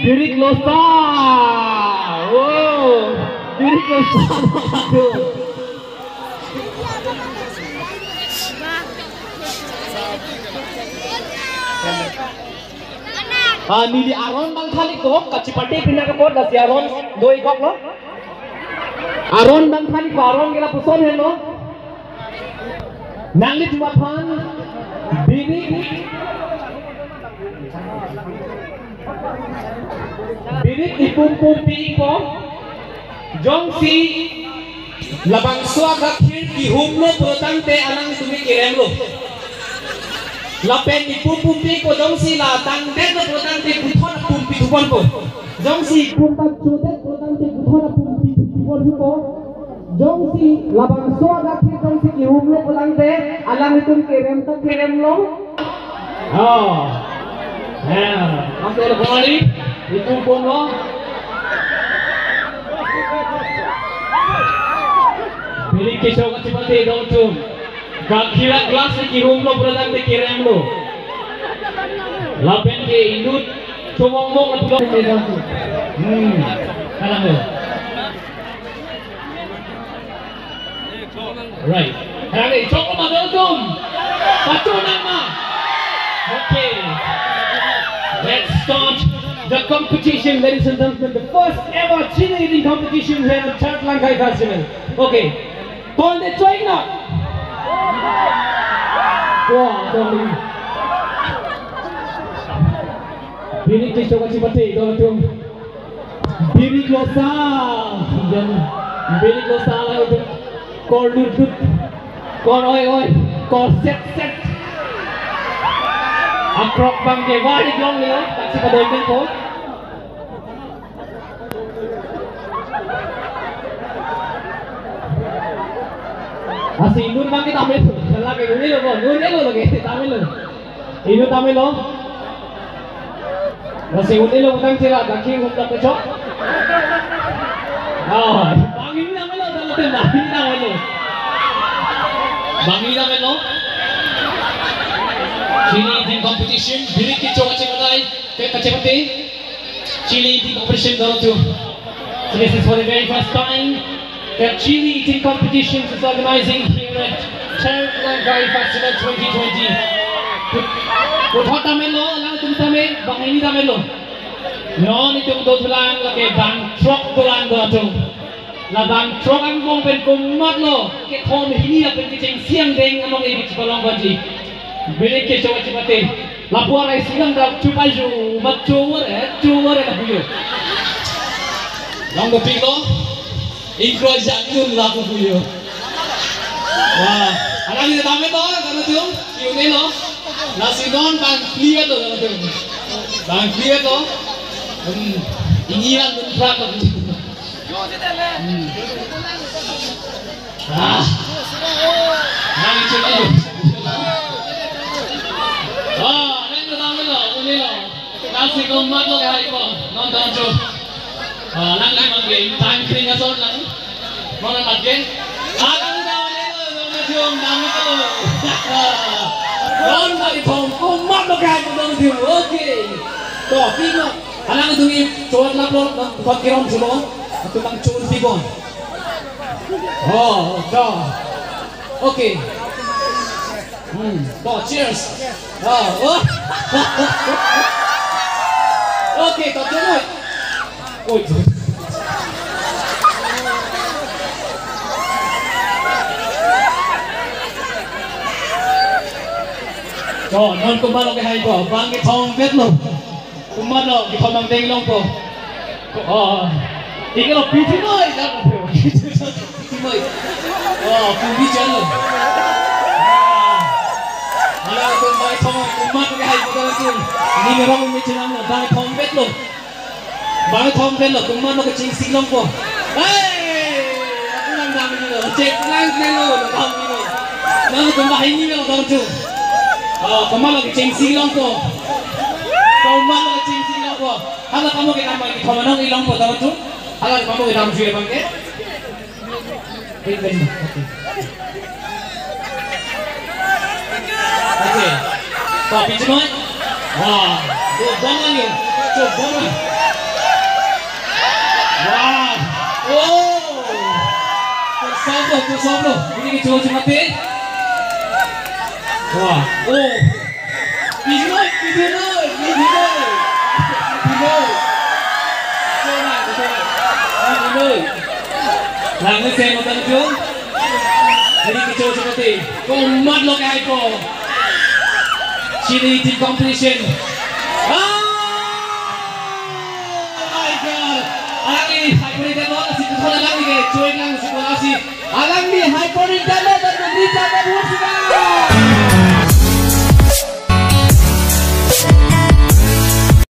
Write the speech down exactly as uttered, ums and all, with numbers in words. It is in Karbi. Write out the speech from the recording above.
Birik losa. Oh, birik losa. Ah, neli aron bang thali kok, kachipate pina kapot, lasi aron doi kok lo. Aron bang thali kok, aron ke lapuson henlo. Nanglitum aphan birik, birik ipum pumpi po. Jongsi labangso agakhir kihumlo pulotangte alang tumi keremlo. Lapen ipum pumpi po, jongsi la tangdetlo pulotangte puthot pumpi thuponpo. Jongsi pum ta chodet pulotangte puthot pumpi thuponpo. Jongsi labangso agakhir jongsi kihumlo pulotangte alanglitum kerem ta keremlo. Oh. Ya, oke, lo kembali. Ipum pumlo. Birik kecho kachipate dongtum. Gakhir aglass kihumlo pulotangte keremlo. Lapen ke inut chomong mong pulo. Hmm. Kalang lo. Right. Hare, chok ma dongtum. Pachonang ma. Okay. Let's start the competition, ladies and gentlemen. The first ever cheerleading competition here at Chartlang Kai Festival. Okay. Konde choiknang? Wah, konde. Birik kecho kachipate dongtum. Birik losa. Yan, birik losa la itu. Kor lut lut. Kor oi oi. Kor set set. Akrok bang ke wari long lo. Taksi pada ikan ko. Asi inut bang ke tame lo. Lake un-elo ko. Un-elo lake. Tame lo. Inut tame lo. Lasi un-elo putang chela, gakhir hum tame chok. Oh, bang ini tame lo, tame lo, bang ini tame lo. Bang ini tame lo. Cheerleading competition, birik kecho kachepate, ke kachepate. Cheerleading competition dongtum. So this is for the very first time that cheerleading competition is organizing here at Chartlang Kai Festival twenty twenty. Put-, puthot tame lo, alangtum tame, bang ini tame lo. Non itum dothulang lake bang throk dolang dongtum. La bang throk angbong pen komatlo, kethom hini lapen kechengsi angdeng anong ebi chipalong baji. Birik kecho kachepate. Lapu arai silang ta chupai ju, mat chuwar eh, chuwar eh lapu yo. Long dopiklo, ingkroi jatun lapu yo. Wah, alang ini tame to, dongtum, un-elo. Lasi non bang clear to, dongtum. Bang clear to. Hmm, ini lang dun prak lapu. Hmm. Ah. Nang cek ayo. Oh, nang ketang lo, un-elo. Nang si komat lo kahai ko, non tong chu. Ah, nang ni mang ke, time kring ason nang. Mon nang mat ke. Ah, nang ketang lo, nang ketang lo. Non nang kethom komat lo kahai ko dongtum. Okay. To, pino. Alanglitum chot lap lo, nang kot kirom chulo. Atum nang chun pi bon. Oh, to. Okay. Hmm, to, cheers. Oh, oh. Okay, to, cheers. Oi. To, non komatlo kahai ko, bang kethom vet lo. Komatlo, kethom angdeng longpo. Oh. Ike lo piti noi, dak lo. Piti noi. Oh, piti chalo. Ah. Hala, komat, komat, komat kahai ko dongtum. Ni merong mi chenam lo, bang kethom vet lo. Bang kethom vet lo, komatlo kechengsi longpo. Hey! Aku nang dam ni lo, chek nang ni lo, dam ni lo. Nangtum bang ini lo dongtum. Oh, komatlo kechengsi longpo. Komatlo kechengsi longpo. Hala kamu ke nama kethom anong ilongpo dongtum. Hala kamu ke dam jui bang ke. Wait, wait, okay. Okay. To, piti noi. Wah, do bom lagi. Do bom lagi. Wah. Oh. Torsomlo, torsomlo. Pini kecho chemate. Wah. Oh. Pidunoi, pidunoi, pidunoi. Pidunoi. Pidunoi. Langmesen matang jong. Pini kecho chemate. Komatlo kaipo. Chini team competition. Ah! Oh my God! Alangli hai pori dam lasi, kuthon alangli ke, choi lang si ko lasi. Alangli hai pori dam lasi, dan nangri dam lasi.